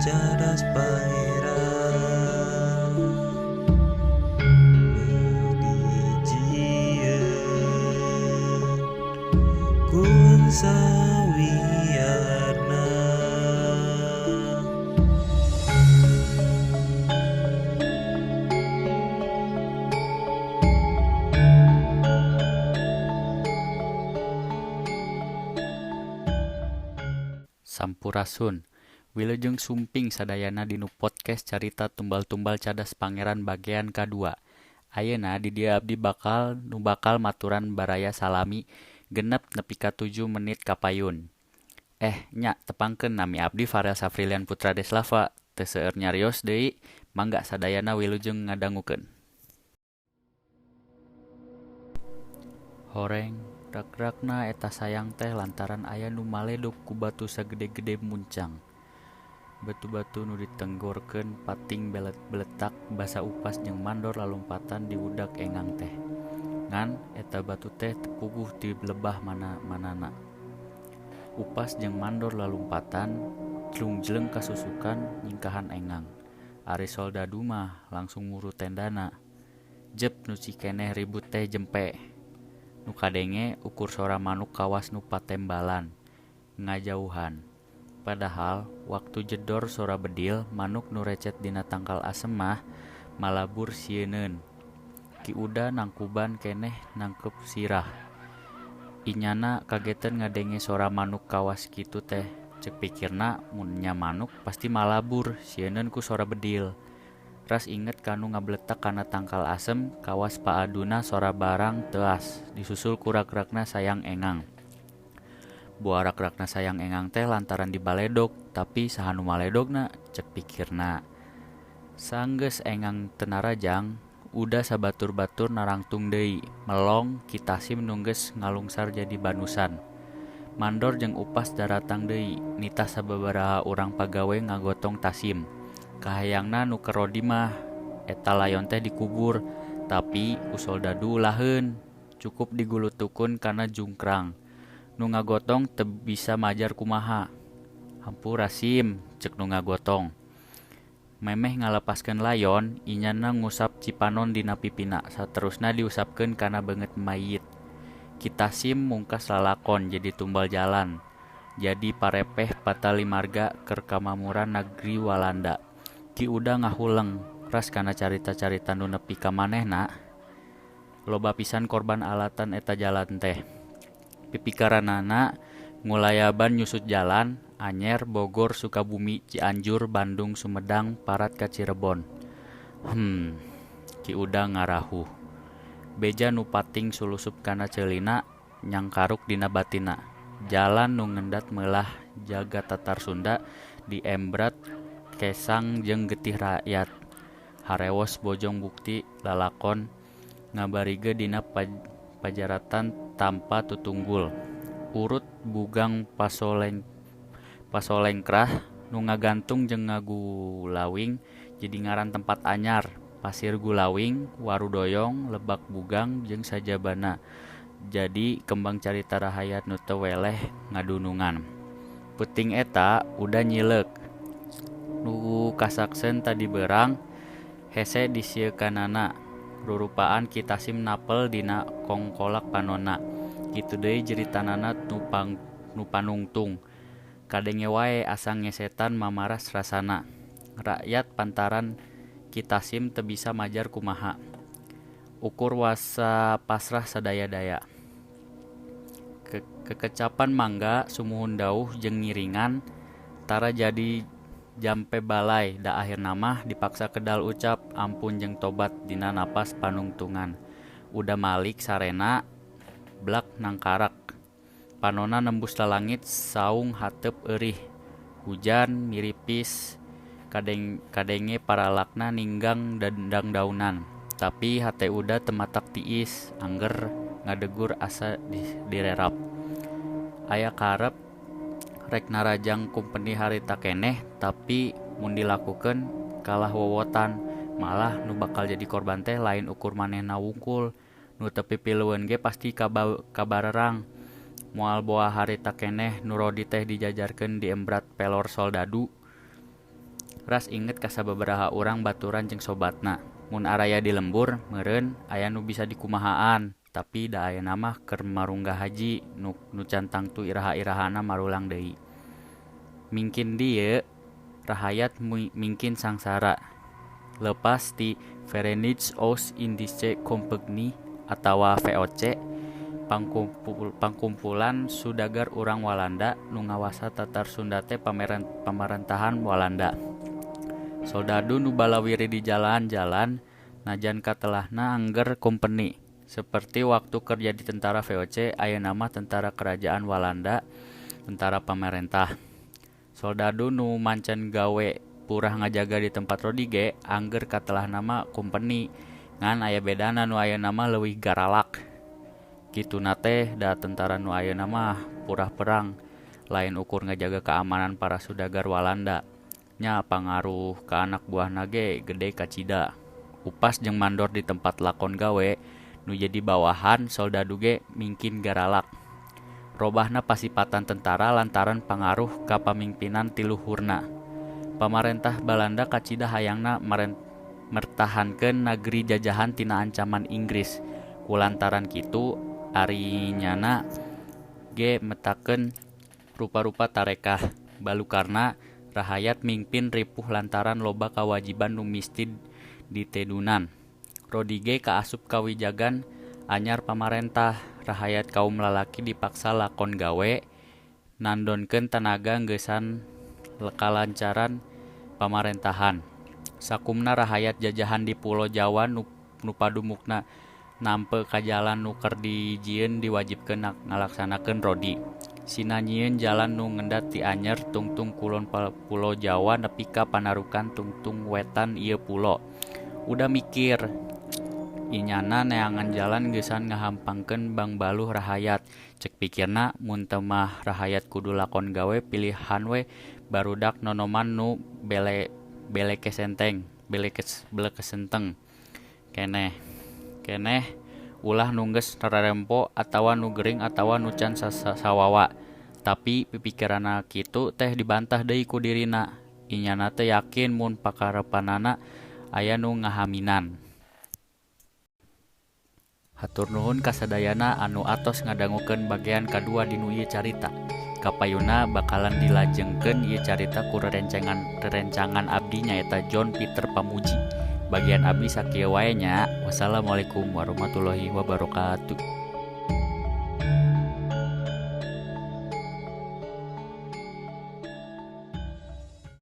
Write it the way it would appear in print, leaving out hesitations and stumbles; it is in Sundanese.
Cadas Pangeran nu dijieun ku sawiarna. Sampurasun. Wilujeng sumping sadayana dinu podcast carita tumbal-tumbal Cadas Pangeran bagian kadua. Ayeuna di dieu abdi bakal nu bakal maturan baraya salami 6 nepi ka 7 menit kapayun. Nya tepangkeun nami abdi Farel Safrilian Putra Deslava. Teu seueur nyarios deui, mangga sadayana wilujeng ngadangukeun. Horeng rak-rakna eta sayang teh lantaran aya nu maledog ku batu sagede-gede muncang. Batu-batu nu ditenggorkeun pating beletak basa upas jeung mandor lalumpatan diudak engang teh. Ngan eta batu teh teu puguh ti lebah mana-manana. Upas jeung mandor lalumpatan jlungjleng kasusukan nyingkahan engang. Ari soldadu mah langsung muru tendana. Jep nu cikeneh ribut teh jempe. Nu kadenge ukur sora manuk kawas nu patembalan ngajauhan. Padahal waktu jedor sora bedil manuk nu recet dina tangkal asem mah malabur sieuneun. Ki Uda nangkuban keneh nangkep sirah. Inyana kagetan ngadenge sora manuk kawas kitu teh. Cek pikirna mun nya manuk pasti malabur sieuneun ku sora bedil. Ras inget kanu ngabletak kana tangkal asem kawas paaduna sora barang teuas disusul ku rak-rakna sayang engang. Buah rak-rakna sayang engang teh lantaran dibaledog, tapi saha nu maledogna cek pikirna. Sanggeus engang teu narajang, Uda sabatur-batur narangtung deui, melong Ki Tasim nu geus ngalungsar jadi banusan. Mandor jeung upas daratang deui, nitah sababaraha urang pagawe ngagotong Tasim. Kahayangna nu kerodi mah eta layon teh dikubur, tapi ku soldadu ulaheun, cukup digulutukeun kana jungkrang. Nu ngagotong teu bisa majar kumaha. Hampura Sim, cek nu ngagotong. Memeh ngalepaskeun layon, inyana ngusap cipanon dina pipina, saterusna diusapkeun kana beungeut mayit. Ki Tasim mungkas lalakon jadi tumbal jalan. Jadi parepeh patali marga keur kamamuran negeri Walanda. Ki Uda ngahuleng ras kana carita-carita nu nepi ka manehna. Loba pisan korban alatan eta jalan teh. Pipikaranana ngulayaban nyusut jalan Anyer, Bogor, Sukabumi, Cianjur, Bandung, Sumedang, parat ka Cirebon. Ki Uda ngarahuh. Beja nu pating sulusup kana ceulina nyangkaruk dina batina. Jalan nu ngendat meulah jaga Tatar Sunda di Embrat kesang jeung getih rakyat. Harewos bojong bukti lalakon ngabarige dina pajaratan tanpa tutunggul. Urut bugang pasolengkrah nu ngagantung jeung ngagulawing jadi ngaran tempat anyar. Pasir Gulawing, Warudoyong, Lebak Bugang jeung sajabana. Jadi kembang carita rahayat nu teu weleh ngadunungan. Peuting eta udah nyileuk. Nu kasaksen tadi berang hese disiekanana. Rurupaan Ki Tasim napel dina kongkolak panona. Kitu deui jeritanana nu panungtung. Kadenge wae asa ngesetan mamaras rasana. Rakyat pantaran Ki Tasim teu bisa majar kumaha. Ukur wasa pasrah sadaya-daya. Kekecapan mangga sumuhun dauh jeung ngiringan tara jadi jampe balai da akhirna mah dipaksa kedal ucap ampun jeung tobat dina napas panungtungan. Udah malik sarena blak nangkarak. Panona nembus lalangit saung hateup eurih. Hujan miripis kadenge paralakna ninggang dandang daunan. Tapi hate Uda tematak tiis angger ngadegur asa direrap. Aya karep rek narajang kumpeni harita keneh, tapi mun dilakukeun kalah wowotan. Malah nu bakal jadi korban teh lain ukur manehna wungkul. Nu teu pipilueun ge pasti kabarerang. Moal boa harita keneh nu rodi teh dijajarkeun di embrat pelor soldadu. Ras inget ka sababaraha urang baturan jeung sobatna. Mun araya di lembur meureun aya nu bisa dikumahaan, tapi da ayeuna mah keur marunggah haji nu can tangtu iraha-irahana marulang deui. Mingkin dieu rahayat mingkin sangsara. Leupas ti Verenigde Oost-Indische Compagnie atawa VOC, pangkumpulan sudagar urang Walanda nu ngawasa Tatar Sunda teh pamarentahan Walanda. Soldadu nu balawiri di jalan-jalan najan katelahna angger kompeni. Seperti waktu kerja di tentara VOC, ayeuna mah tentara kerajaan Walanda, tentara pamarentah. Soldadu nu mancen gawe purah ngajaga di tempat Rodi ge angger katelahna mah kompeni, ngan aya bedana nu ayeuna mah leuwih garalak. Kituna teh da tentara nu ayeuna mah purah perang, lain ukur ngajaga keamanan para sudagar Walanda. Nya pangaruh ka anak buahna ge gede kacida. Upas jeung mandor di tempat lakon gawe nu jadi bawahan soldadu ge mingkin garalak. Robahna pasipatan tentara lantaran pangaruh ka pamimpinan ti luhurna. Pamarentah Balanda kacida hayangna mertahankeun nagri jajahan tina ancaman Inggris. Kulantaran kitu ari nyana ge metakeun rupa-rupa tarekah. Balukarna rahayat mingpin ripuh lantaran loba kawajiban nu misti ditedunan. Rodi ge kaasup kawijagan anyar pamarentah. Rahayat kaum lalaki dipaksa lakon gawe nandonkeun tanaga ngeusan kalancaran pamarentahan. Sakumna rahayat jajahan di Pulo Jawa nu padumukna nampe ka jalan nu keur dijieun diwajibkeun ngalaksanakeun rodi. Sina nyieun jalan nu ngendat ti Anyer tungtung kulon Pulo Jawa nepi ka Panarukan tungtung wetan ieu pulo. Udah mikir inyana neangan jalan geusan ngahampangkeun bangbaluh rahayat. Cek pikirna mun teu mah rahayat kudu lakon gawe pilihan we barudak nonoman nu belekesenteng keneh keneh ulah nu geus rarempo atawa nu gering atawa nu can sawawa. Tapi pipikiranna kitu teh dibantah deui ku dirina. Inyana teh yakin mun pakarepanana aya nu ngahaminan. Hatur nuhun kasadayana anu atos ngadangukeun bagean kadua dinu ieu carita. Kapayuna bakalan dilajengkeun ieu carita ku rerencangan abdi nyaeta John Peter Pamuji. Bagian abdi sakieu wae nya. Wassalamualaikum warahmatullahi wabarakatuh.